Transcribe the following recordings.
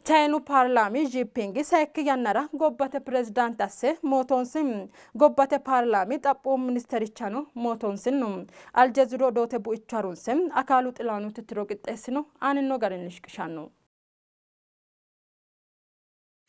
Chayinu paarlaami Jinping sayikki yannara gobbate pirezidaante asse mootoonsi. Gobbate paarlaami xaphoomu ministerichano mootoonsino. Aljeziru odoote buicho harunse Akaalu Xilaanu tittiro qixxeessino aanino garinni shiqishanno.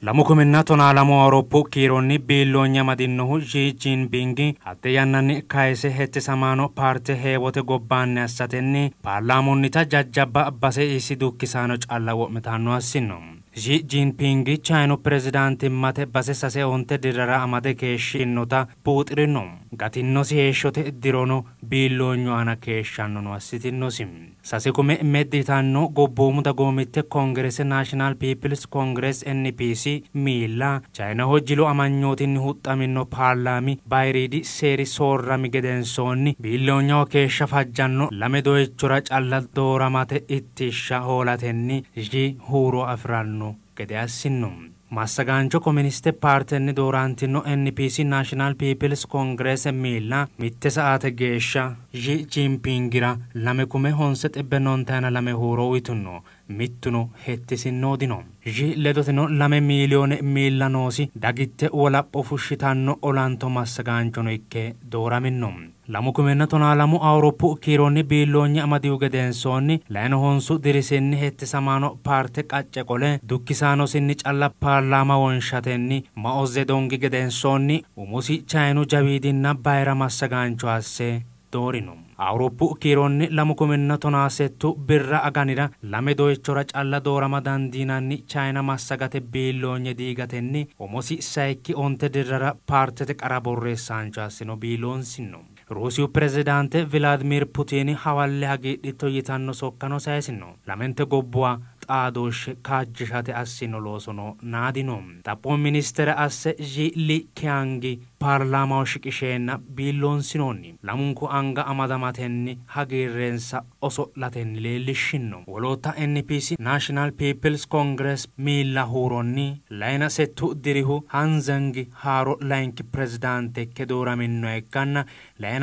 2012 Awuropu kiironni biilloonye amadinohu Xi Jinping hatte yannanni kayise hettisamaano paarte heewote gobbaanni assatenni paarlaamunnita jajjabba base isi dukkisaano calla wo'mitanno assino. Xi Jinping Chayinu pirezidaantimmate base 3-9 dirrara amade keeshshinota buuxirino. Gatinnosi heeshshote dirono biilloonyu aana keeshshannono assitinosi. 3 meddi yitanno gobboomu dagoomitte koongirese National People's Congress NPC miilla Chayinaho jilu amanyootinni huxxamino paarlaami bayiriidi seeri soorrami gedensoonni biilloonyaho keeshsha fajjanno 2 doyichora calla dooramate ittishsha hoolatenni Xi huuro afi'ranno gede assino. Massagaancho komuniste paartenni doorantino NPC National People's Congress miilla 1 saate geeshsha Xi Jinpingira 2,992 huuro uyitino. Mittuno hettisinno dino. Xi ledoteno 2 miiliyoone miilla noosi dagitte wolapho fushshitanno olanto massagaanchono ikke dooramino. 2012 Awuropu kiironni biilloonye amadiyu gedensoonni 9 dirisinni hettisamaano paarte qacce qole dukkisaanosinni calla paarlaama wonshatenni Mao Zedongi gedensoonni umosi Chayinu jawiidinna bayira massagaancho asse doorino. Awuropu kiironni 2018 birra aganira 2 doyichora calla doorama dandiinanni Chayina massagate biilloonye diigatenni umosi 9 dirrara paartete qara borreessaancho assino biiloonsino. Ruusiyu pirezidaante Vladimir Putin hawalle hagiidhitto yitanno sokkano sayisino. Lamente gobbuwa xaadooshshe kaajjishate assino loosono naadino. Xaphoomu ministere asse Xi Li Qiangi paarlaamaho shiqisheenna biilloonsinoonni. Lamunku anga amadamatenni hagiirrensa oso'latenni leellishshino. Woloota NPC National People's Congress miilla huuronni 6 dirihu Han Zheng haaro layinki pirezidaante ikke dooraminoha ikkanna 2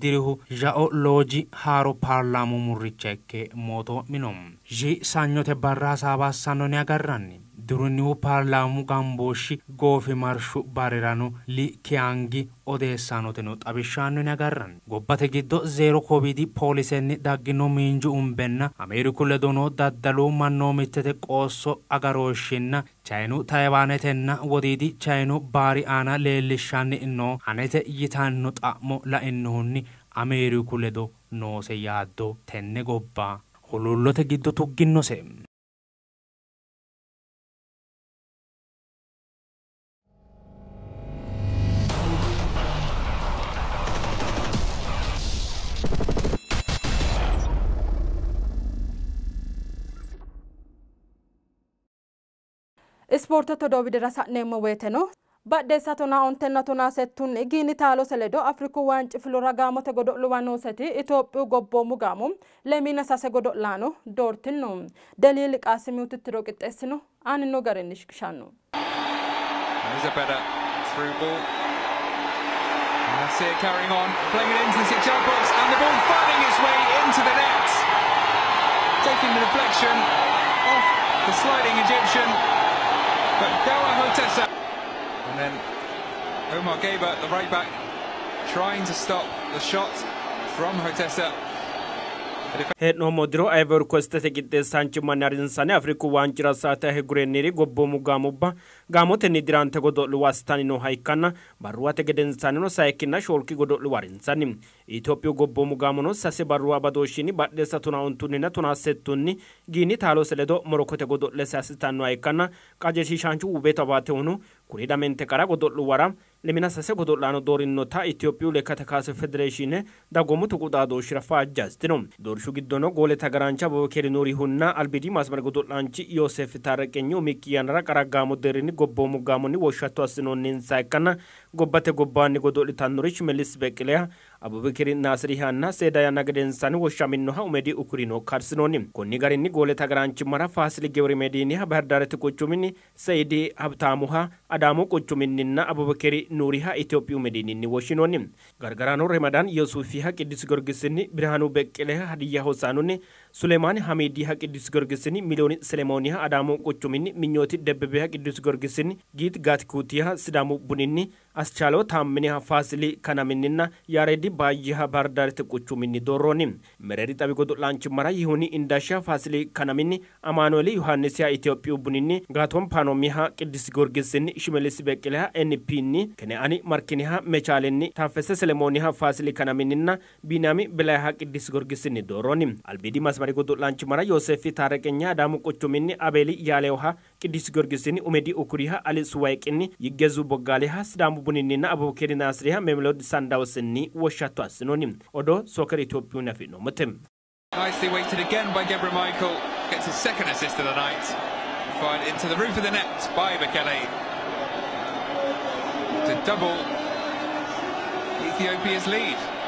dirihu Zhao Looji haaro paarlaamu murricha ikke mootoo'mino. Xi sanyote barra hasaawa assannoni agarranni. Dirunnihu paarlaamu gambooshshi goofimarshu barirano Li Qiangi odeessaanoteno xawishshaannoni agarranni. Gobbate giddo 0 kooviidi poolisenni daggino miinju umbenna Ameeriku ledo noo daddalu mannoomittete qoosso agarooshshinna Chayinu Tayiwaanetenna wodiidi Chayinu baari aana leellishshanni noo anete yitanno xa'mo lainnohunni Ameeriku ledo noose yaaddo tenne gobba huluullote giddo tugginnose. Ispoortete odoo widira sa'neemmo woyteno badheessa 17 17 Giini taalose ledo Afriku waanci filora gaamote godo'luwa nooseti Itophiyu gobboomu gaamo 23 godo'laano doortino. Deliili Qaasimiyu tittiro qixxeessino aanino garinni shiqishanno. There's a better through ball. That's it, carrying on, playing it into the 6-yard box, and the ball finding its way into the net. Taking the deflection off the sliding Egyptian. But Dawa Hotessa. And then Omar Gaber, the right back, trying to stop the shot from Hotessa. Hee'noommo diro Ivory Coastete qixxeessaanchimmanni harinsanni Afriku waancira saate ahigurenniri gobboomu gaamubba gaamotenni dirante godo'luwa assitanni nooha ikkanna barruwate gedensaannino 3kinna 4 godo'luwa harinsanni. Itophiyu gobboomu gaamono 3 barruwa badooshshinni badheessa 19nninna 17nni Giini taalose ledo Morokote godo'lese assitannoha ikkanna qajeelshiishaanchu Wubetu Abaatehuno kuri lamente qara godo'luwara 23 godo'laano doorinota Itophiyu lekkate kaase federeeshiine dagoomu tuqu xaadooshshira faajja assitino. Doorshu giddono goolete agaraanchi Abubakar Nuurihunna albiidi masmari godo'laanchi Yoosef Taarreqenyi umikki yannara qara gaamo deerrinni gobboomu gaamonni woshshatto assinoonninsa ikkanna gobbate gobbaanni godo'litannori Shimellis Beqqileha, Abubakir Naasirihanna seeda yanna gedensaanni woshshaminoha Umedi Ukurino karsinoonni. Konni garinni goolete agaraanchimmara Faasili Gebremediiniha Bahirdaarete quchuminni, Seidi Habtaamuha Adaamu quchuminninna Abubakir Nuuriha Itophiyu Mediininni woshshinoonni. Gargaraano Remadan Yusufiha Qiddus Giyorgisinni, Birhaanu Beqqeleha Hadiyya Hosaanunni, Suleymaani Hamiidiha Qiddus Giyorgisinni, Miliyooni Selemooniha Adaamu quchuminni, Minyooti Debbebeha Qiddus Giyorgisinni, Giit Gaatikuutiha Sidaamu Buninni, Aschaalo Taamminiha Faasili Kanaminninna Yaareedi Baayyiha Bahirdaarete quchuminni doorroonni. Mereeri xawi godo'laanchimmara Yihuni Indashiha Faasili Kanaminni, Amaanueeli Yohaannisiha Itophiyu Buninni, Gaatoon Paanoomiha Qiddus Giyorgisinni, Shimellis Beqqeleha NPnni, Keneani Markiniha Mechaalenni, Taaffese Selemooniha Faasili Kanaminninna Biiniyaami Belayiha Qiddus Giyorgisinni doorroonni. Albiidi masmari godo'laanchimmara Yoosefi Taareqenya Adaamu quchuminni, Abeeli Yaalewoha Qiddus Giyorgisinni, Umedi Ukuriha Ali Suwayqinni, Yiggezu Boggaaleha Sidaamu Buninninna Abubakir Naasiriha Mamelodi Sundowsinni woshshatto assinoonni. Odoo Soccer Itophiyunni afi'noommote. Nicely weighted again by Gebremichael. Gets his second assist of the night. Fired into the roof of the net by Bekele to double Ethiopia's lead.